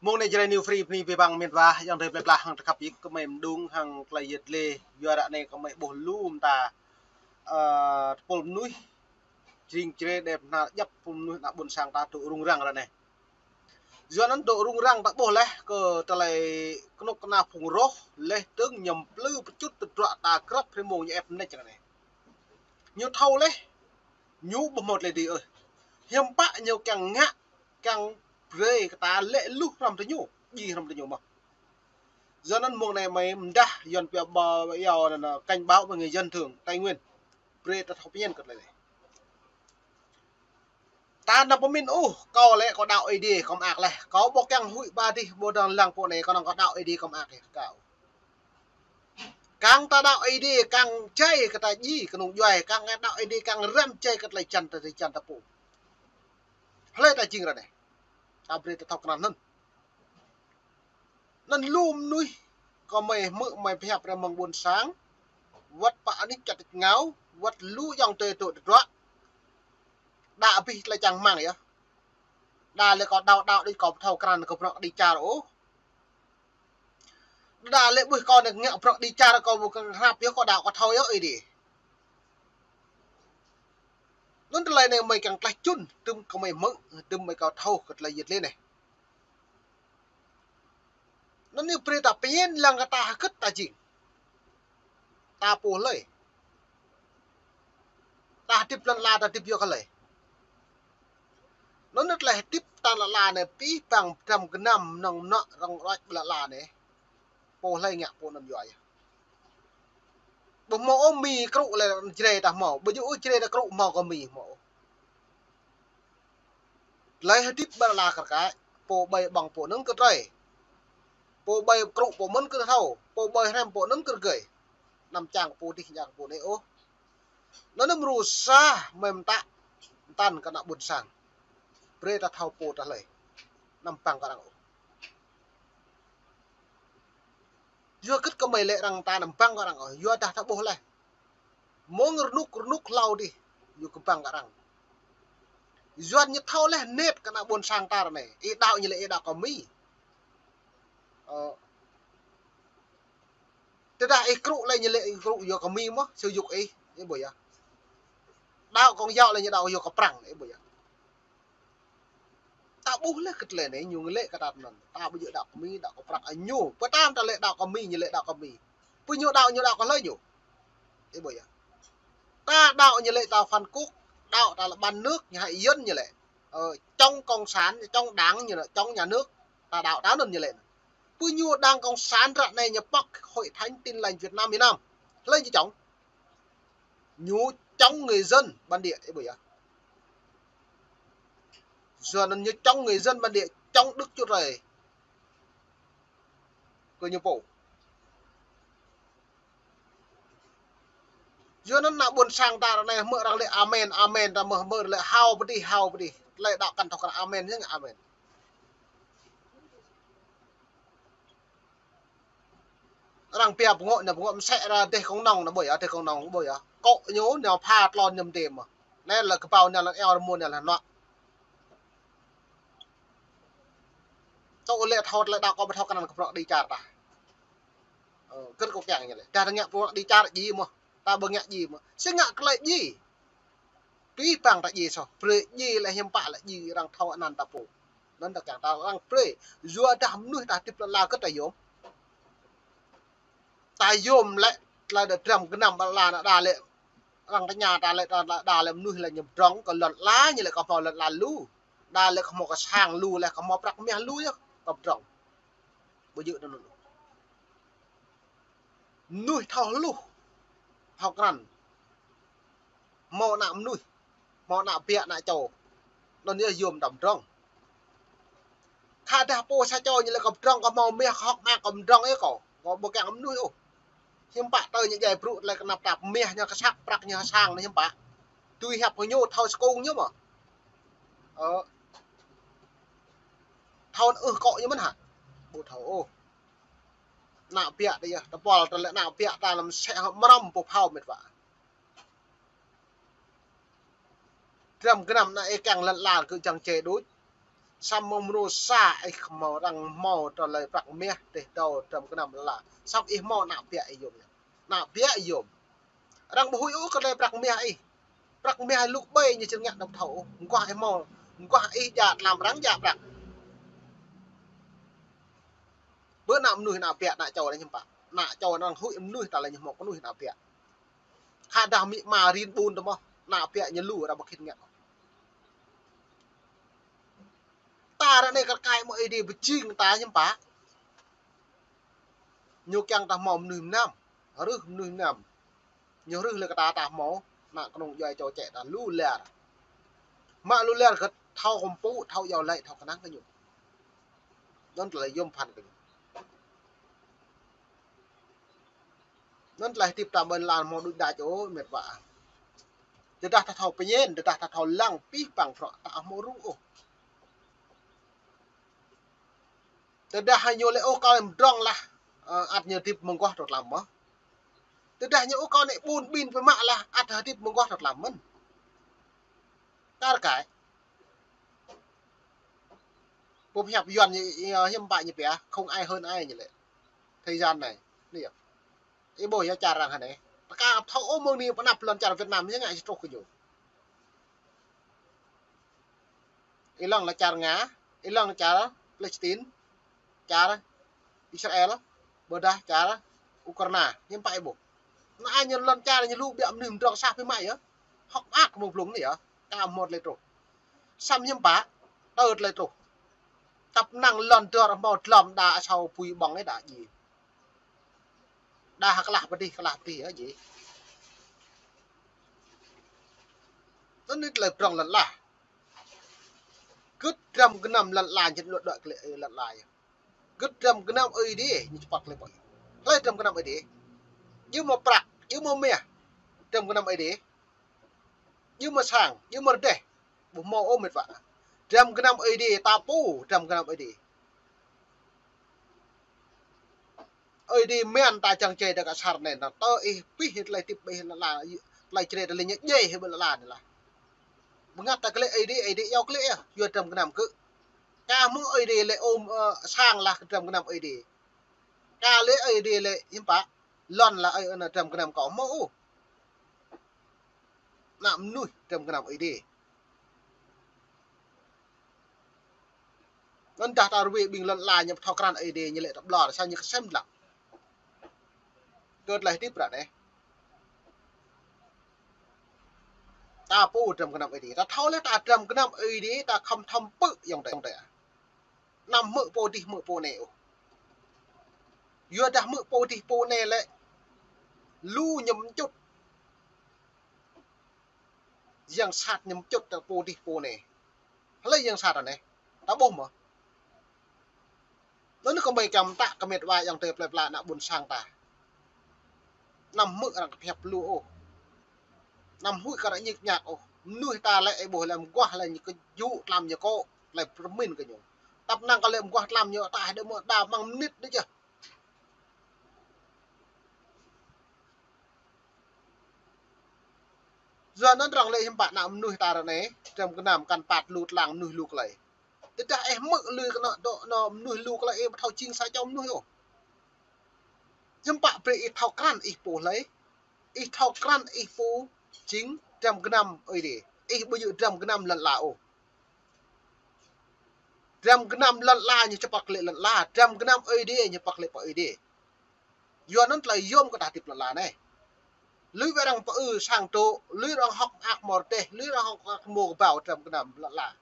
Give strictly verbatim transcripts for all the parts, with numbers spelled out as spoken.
Mông anai Jrai New Free bơni abih bang met wa, ayŏng adơi plơi pla hăng tơkăp ih kơmơi mơđung hăng tơlơi yet lĕ, yua ră anai kơmơi ƀuh lu mơta, ơ, tơpul mơnuih, jring jre đe pơhna djăp tơpul mơnuih ană ƀôn sang ta dŏ rŭng răng ră anai. Yua anŭn dŏ rŭng răng ta ƀuh laih kơ tơlơi kơnuk kơna phung roh, laih dơ̆ng ñu plư pơčŭt tơdruă ta grăp hrơi mông ñu ĕp mơneč ră anai. Ñu thâo laih, ñu ƀu hmâo tơlơi dưi ôh. Hiư̆m pă ñu kiăng ngă, kiăng brơi kơ ta lĕ luh hrŏm tơ ñu, djai hrŏm tơ ñu mơ̆n. Yua anŭn mông anai mơi mơdah Yuan pia ba yua anŭn cảnh báo với người dân thường Tây Nguyên. Brơi ta thâo pơñen kơ tơlơi anai. Ta anăm pơmĭn ôh, kâo lĕ kâo đaŏ Ơi Adai kâo mơak laih. Kâo ƀu kiăng huĭ ba dih, ƀu dơ̆ng lăng pô anai, kâo năng kâo đaŏ Ơi Adai kâo mơak laih kâo. Kiăng ta đaŏ Ơi Adai, kiăng jai kơ ta djai kơnung djuai, kiăng đaŏ Ơi Adai, kiăng răm jai kơ tơlơi jăn ta, tơlơi jăn ta pô. Hlơi ta jing ră anai. Ta brơi ta thâo krăn anŭn. Anŭn lu mơnuih kơmơi hmư̆ mơi pơhiăp rai mơ̆ng ƀôn sang, wơ̆t pơ anih čăt ngao, wơ̆t lu ayŏng adơi dŏ tơdruă. Đa abih tơlơi čang rơmang yơh. Đa lĕ kâo đaŏ đaŏ đôč kâo ƀu thâo krăn kơ bruă kơđi čar ôh. Đa lĕ ƀuh kâo anai ngă bruă kơđi čar kâo ƀu kơnang hrăp yơh kâo đaŏ kâo thâo yơh Ơi Adai. Anŭn tơlơi anai mơi kiăng tlaih čun, tơm kơmơi hmư̆, tơm mơi kâo thâo kơ tơlơi yet lĕ anai. Anŭn ñu brơi ta pơñen lăng kơ ta hơgĕt ta jing. Ta pô hlơi. Ta hơdip lŏn ala ta hơdip yua kơ hlơi. Anŭn ñu tơlơi hơdip ta lŏn ala anai abih bang pơdrăm gơnam mơnơ̆ng mơnă rŏng rŏč lŏn ala anai. Pô hlơi ngă pô anŭn yua yơh. Ƀu hmâo ôh Mi krŭ lĕ Jrai ta hmâo. Ƀu djơ̆ ôh Jrai ta krŭ hmâo kơ Mi hmâo ôh. Tơlơi hơdip ƀơi lŏn ala kar kaĭ, pô ƀai ƀơ̆ng pô anŭn kơ trơi. Pô ƀai krŭ pô mơ̆n kơ thâo, pô ƀai hrăm pô anŭn kơ rơgơi. Anăm čang pô dih, čang pô anai ôh. Anŭn anăm mrô sa mơ̆n ta tăn kơ ană ƀôn sang. Brơi ta thâo pô ta hlơi. Anăm băng kơ arăng ôh. Yua hơgĕt kơmơi lĕ arăng ta anăm băng kơ arăng ôh. Yua dah ta ƀuh laih. Mơ̆ng rơnŭk rơnŭk hlâo dih, ñu kơ băng kơ arăng. Yuan ñu thâo laih anet kơ ană ƀôn sang ta ră anai. Ih đaŏ ñu lĕ ih đaŏ kơ Mi. Ơ. Tơdah ih krŭ lĕ ñu lĕ ih krŭ yua kơ Mi mơ̆n, sư yŭk ih, ih ƀuh yơh. Đaŏ kông yâo lĕ ñu đaŏ yua kơ Prăng, ih ƀuh yơh. Ta ƀuh laih kơ tơlơi anai ñu lĕ kơ ta anŭn. Ta ƀu djơ̆ đaŏ kơ Mi, đaŏ kơ Prăng, a ñu. Pơtăm ta lĕ đaŏ kơ Mi, ñu lĕ đaŏ kơ Mi. Pơ ñu đaŏ, ñu đaŏ kơ hlơi ñu. Ih ƀuh yơh. Ta đaŏ ñu lĕ ta phản quốc, đaŏ ta lĕ bán nước, ñu hại dân ñu lĕ. Ơ, chống cộng sản, chống đảng ñu lĕ, chống nhà nước. Ta đaŏ ta anŭn ñu lĕ. Pơ ñu đảng cộng sản ră anai ñu pŏk Hội Thánh Tin Lành Việt Nam miền Nam. Hlơi ñu chống. Ñu chống người dân bản địa, ih ƀuh yơh. Yua anŭn ñu chống người dân bản địa, chống Đức Chúa Trời. Kơ ñu pô. Yua anŭn ană ƀôn sang ta ră anai hmư̆ arăng lĕ amen, amen, ta hmư̆, hmư̆ lĕ hao pơ dih, hao pơ dih. Tơlơi đaŏ kăn thâo kơ amen, ñu ngă amen. Arăng pia pơngŏ anai, pơngŏ mơsĕ ra dêh kông nong anai ƀuh yơh, dêh kông nong ƀuh yơh. Kŏ ñu anai pha tlôn ñu mơdê mơ̆n. Anai lĕ kơƀâo anai lĕ eo rơmô anai lĕ hơnuă. Tơl lĕ thâo tơlơi đaŏ kâo ƀu thâo kơ anăn kơ bruă kơđi čar ta. Ơ, hơgĕt kâo kiăng ñu lĕ. Dah ta ngă bruă kơđi čar djai mơ̆n. Ta ƀu ngă djai mơ̆n. Sĭt ngă tơlơi djai. Tui păng ta djai soh. Brơi djai lĕ hiư̆m pă lĕ djai arăng thâo anăn ta pô. Anŭn ta kiăng ta arăng brơi. Yua dah mơnuih ta hơdip lŏn ala kơ ta yôm. Ta yôm lĕ, tơlơi đa pơdrăm gơnam ƀơi lŏn ala anai đa lĕ. Arăng tơña ta lĕ, đa, đa, đa lĕ mơnuih lĕ ñu pơdrŏng kơ lŏn ala ñu lĕ kơ hmâo lŏn ala lu. Đa lĕ kơ hmâo kơ sang lu lĕ kơ hmâo prăk mah lu yơh kơ pơdrŏng. Ƀu djơ̆ anŭn. Mơnuih thâo hluh, thâo krăn. Hmâo ană mơnuih, hmâo ană biă ană čô. Anŭn yơh yôm ta pơdrŏng. Khă dah pô sa čô ñu lĕ kơ pơdrŏng kơ hmâo mah kơ hŏk mơak kơ pơdrŏng yơh kâo. Kâo ƀu kiăng mơnuih ôh. Hiư̆m pă tơl ñu djai brŭ tơlơi kơnăp tap mah ñu kơ săk prăk ñu hơsang anai hiư̆m pă. Tui hiăp kơ ñu thâo skung ñu mơ̆n. Ơ. Thâo ưh kơ ñu mơ̆n hă? Ƀu thâo ôh. Ană biă ta yơh, tơpul ta lĕ ană biă ta lăm sĕ hŏ mrăm pô phao met wa. Pơdrăm gơnam anai ih kiăng lŏn ala kơ jăng čê đôč. Samơ̆ mơnuih sa ih hmâo, arăng hmâo tơlơi prăk mah, teh tâo, dram gơnam lă. Samơ̆ ih hmâo ană ƀiă ih yôm. Ană ƀiă ih yôm. Arăng ƀu huĭ ôh kơ tơlơi prăk mah ih. Prăk mah ih lŭk ƀơi ñu či ngă anăm thâo ôh. Mơguah ih hmâo, mơguah ih djă tlam arăng djă prăk. Bơ ană mơnuih ană ƀiă ană čô anai hiư̆m pă. Ană čô anŭn huĭ mơnuih ta lĕ ñu hmâo kơnuih ană ƀiă. Khă dah amĭ ama rin ƀun tơ mơ̆, ană ƀiă ñu lu arăng ƀu khĭn ngă. Ta ră anai kar kaĭ mơ̆ Ơi Adai pơjing ta hiư̆m pă. Ñu kiăng ta hmâo mơnuih mơnam, rưh mơnuih mơnam. Ñu rưh lĕ kơ ta ta hmâo, ană kơnung djuai čô čĕ ta lu lar. Mă lu lar kơ thâo kơmpŭ, thâo iâu laĭ, thâo kơnang kơ ñu. Anŭn tơlơi yôm phăn kơ ñu. Anŭn tơlơi hơdip ta ƀơi lŏn la hmâo đôč đač ôh, met wa. Tơdah ta thâo pơñen, tơdah ta thâo lăng pih păng prŏ, ta hmâo rŭng ôh. Tơdah ñu lĕ ôh kâo lĕ mơdrŏng lah, ơ, ăt ñu hơdip mơguah tơlơi tlam mơ̆. Tơdah ñu ôh kâo anai ƀun ƀin pơmă lah, ăt hơdip mơguah tơlơi tlam mơ̆n. Kar kaĭ. Pơhiăp Yuan ñu, ñu, hiư̆m pă ñu pia, không ai hơn ai ñu lĕ. Thời gian này, anai yơh. Ih ƀuh yơh čar arăng hơnai. Pơkă thâo ôh mơ̆ng anai pơ anăp lŏn čar Việt Nam ñu ngă či truh kơ ñu. Ih lăng lĕ čar Nga, ih lăng lĕ čar Palestine, čar Israel, ƀôdah čar Ukraina, hiư̆m pă ih ƀuh. Anai ñu lŏn čar ñu lu biă mơnuih mơdrŏng sah pih mă yơh. Hơ̆k mơak mơ̆ng blung anai yơh, ka hmâo tơlơi truh. Samơ̆ hiư̆m pă, tơ tơlơi truh. Tăp năng lŏn dơr hmâo dlom đa asâo apui ƀơ̆ng ih đa ji. Đa hơklah pơdih, klah pơdih yơh ji. Anŭn anai tơlơi prŏng lŏn la. Gưt dram gơnam lŏn la, ñu lŏn đuaĭ kơ lĕ, ơ, lŏn la yơh. Gưt dram gơnam Ơi Adai, ñu čơpăt kơ lĕ pơ̆. Hlơi dram gơnam Ơi Adai? Ñu hmâo prăk, ñu hmâo mah. Dram gơnam Ơi Adai. Ñu hmâo sang, ñu hmâo rơdêh. Ƀu hmâo ôh met wa. Dram gơnam Ơi Adai, ta pô dram gơnam Ơi Adai. Ơi Adai mơ̆n ta čang čei đa kơ asar anai, na tơ ih pih tơlơi hơdip ƀơi lŏn la, tơlơi čơrĕ tơlơi ñu djai ƀơi lŏn la anai lah. Bơngăt ta kơ lĕ Ơi Adai, Ơi Adai iâu kơ lĕ yơh, yua dram gơnam kơ. Ka mơ̆ng Ơi Adai lĕ ôm, ơ, sang lah kơ dram gơnam Ơi Adai. Ka lĕ Ơi Adai lĕ hiư̆m pă, lŏn lah ơi, anai dram gơnam kâo hmâo ôh. Ană mơnuih dram gơnam Ơi Adai. Anŭn dah ta ruai ƀing lŏn la ñu pơthâo krăn Ơi Adai ñu lĕ ta ƀlŏr, sa ñu kơsem lăng. Kơ tơlơi hơdip ră anai. Ta pô dram gơnam Ơi Adai. Ta thâo lĕ ta dram gơnam Ơi Adai, ta khŏm thŏm pư̆ ayŏng adơi, ayŏng adơi. Anăm hmư̆ pô dih hmư̆ pô anai ôh. Yua dah hmư̆ pô dih pô anai lĕ lu ñu mčŭt. Yang sat ñu mčŭt ta pô dih pô anai. Hlơi yang sat anai? Ta ƀuh mơ̆? Anŭn kơmơi kiăng mơtă kơ met wa ayŏng adơi plơi pla ană ƀôn sang ta. Anăm hmư̆ arăng kơphiăp lu ôh. Anăm huĭ kơ arăng ñik ñak ôh. Mơnuih ta lĕ ih ƀuh lĕ mơguah lĕ ñu kơjŭ tlam ñu kô̆, tơlơi pơmĭn kơ ñu. Tăp năng kơ lĕ mơguah tlam ñu ta hơdôm mơ̆ đa mơ̆ng mơnit đôč yơh. Yua anŭn arăng lĕ hiư̆m pă ană mơnuih ta ră anai, dram gơnam kăn păt lu tlang mơnuih lu klei. Tơdah ih hmư̆ lui kơ anŏ dŏ anŏ mơnuih lu klei ih ƀu thâo jing sa čô mơnuih ôh. Hiư̆m pă brơi ih thâo krăn ih pô hlơi. Ih thâo krăn ih pô jing dram gơnam Ơi Adai. Ih ƀu djơ̆ dram gơnam lŏn la ôh. Dram gơnam lŏn la ñu čơpăt kơ lĕ lŏn la, dram gơnam Ơi Adai ñu čơpăt kơ lĕ pơ Ơi Adai. Yua anŭn tơlơi yôm kơ ta hơdip lŏn la anai. Lui wơ̆t arăng pơư sang dŏ, lui arăng hơ̆k mơak hmâo rơdêh, lui arăng hơ̆k mơak hmâo kơƀâo dram gơnam lŏn la.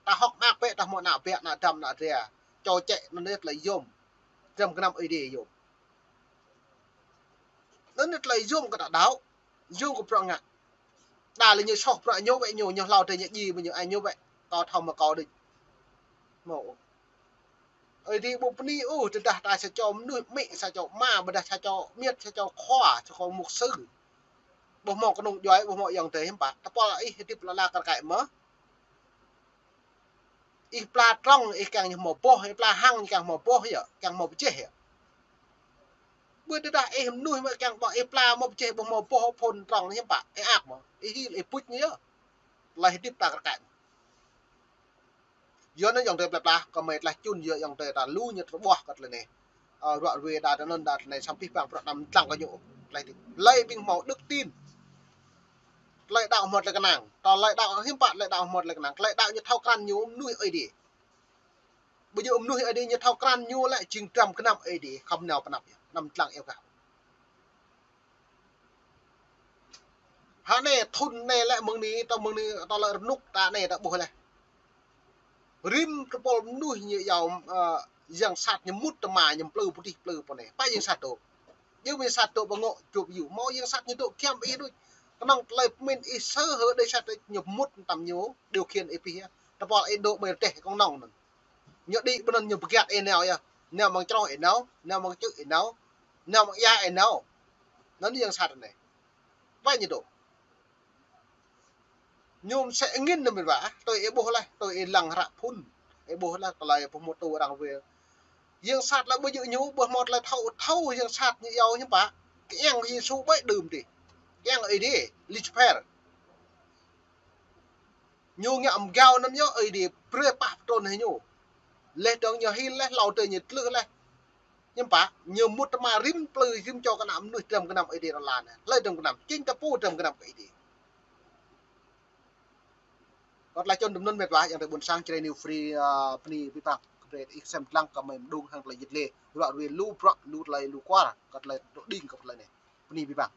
Ta hơ̆k mơak bĕ ta hmâo ană ƀiă, ană dăm, ană dra. Čô čĕ anŭn anai tơlơi yôm. Dram gơnam Ơi Adai yôm. Anŭn anai tơlơi yôm kơ ta đaŏ, yôm kơ bruă ngă. Đa lĕ ñu soh bruă ñu wơ̆t ñu, ñu hlâo tơ ñu djai mơ̆ ñu ai ñu wơ̆t. Kâo thâo mơ̆ kâo đôč. Hmâo. Ơi Adai ƀu bơni ôh, tơdah ta sa čô mơnuih amĭ, sa čô ama, ƀôdah sa čô amiêt, sa čô khua, sa čô mục sư. Ƀu hmâo kơnung djuai, ƀu hmâo ayŏng adơi hiư̆m pă. Tơpul ih hơdip lŏn la kar kaĭ mơ̆. Ih pla trong, ih kiăng ñu hmâo boh, ih pla hăng, ih kiăng hmâo boh yơh, kiăng hmâo pơjeh yơh. Ƀu tơdah ih mơnuih mơ̆ kiăng ƀuh ih pla hmâo pơjeh, ƀu hmâo boh phŭn trong anai hiư̆m pă, ih ak mơ̆, ih hil, ih buč ñu yơh. Tơlơi hơdip ta kar kaĭ. Yua anŭn ayŏng adơi plơi pla, kơ mơi tlaih čun yua ayŏng adơi ta lu ñu tơƀuh kơ tơlơi anai. Ơ, ruă ruê đa tơ anŭn đa tơlơi anai samơ̆ pih pang prăk anăm tlang kơ ñu. Tlaih ti. Tơlơi ƀing hmâo đức tin. Tơlơi đaŏ hmâo tơlơi kơnang. Tơlơi đaŏ hiư̆m pă tơlơi đaŏ hmâo tơlơi kơnang. Tơlơi đaŏ ñu thâo krăn ñu mơnuih Ơi Adai. Ƀu djơ̆ mơnuih Ơi Adai ñu thâo krăn ñu lĕ jing dram gơnam Ơi Adai, khŏm nao pơ anăp yơh, anăm tlang iâu gah. Hă anai thŭn anai lĕ mơ̆ng anai, tơ mơ̆ng anai, tơ lĕ rơnŭk ta anai ta ƀuh laih. Rĭm tơpul mơnuih ñu iâu, ơ, yang sat ñu mŭt tơma ñu plư pơtih plư pơ anai. Pă yang sat dŏ. Yua yang sat dŏ pơ ngŏ čup yŭ. Hmâo yang sat ñu dŏ giăm ih đôč. Kơnơ̆ng tơlơi pơmĭn ih sơ hơ đơi sat đôč ñu mŭt tăm ñu điều khiển ih pih yơh. Tơpul ih dŏ mơi rơdêh kông nong anŭn. Ñu đĭ ƀơi anŭn ñu pơgiăt ih nao yơh. Nao mơ̆ng čroh ih nao, nao mơ̆ng čư̆ ih nao, nao mơ̆ng ia ih nao. Anŭn yang sat anai. Wai ñu dŏ. Ñu mơsĕ angĭn anŭn mĭt wa, tui ih ƀuh laih, tui ih lăng hră phŭn. Ih ƀuh laih tơlơi pơhmutu arăng wai. Yang sat lĕ ƀu djơ̆ ñu, ƀu hmâo tơlơi thâo, thâo yang sat ñu iâu hiư̆m pă. Kiăng Yêsu ƀơi đưm dih. Kiăng Ơi Adai, Lucifer. Ñu ngă mơgao anŭn yơh, Ơi Adai brơi pah pơtrŭn hĭ ñu. Laih dơ̆ng ñu hil laih, hlâo tơ ñu tlưh laih. Hiư̆m pă, ñu mŭt tơma rĭm plư, rĭm čô kơ ană mơnuih dram gơnam Ơi Adai rơlan. Tơlơi dram gơnam, jing ta pô dram gơnam kơ Ơi Adai. Kâo tlaih čun tơm anŭn mĕt wa, ayŏng adơi ƀuôn sang Jrai New Free, ơ, bơni abih bang. Kơ brơi ih sem lăng kơ mơi mơđung hăng tơlơi jĭt lê. Ruă ruê lu bruă, lu tơlơi, lu kuar, kơ tơlơi dŏ đing kơ tơlơi anai. Bơni abih bang.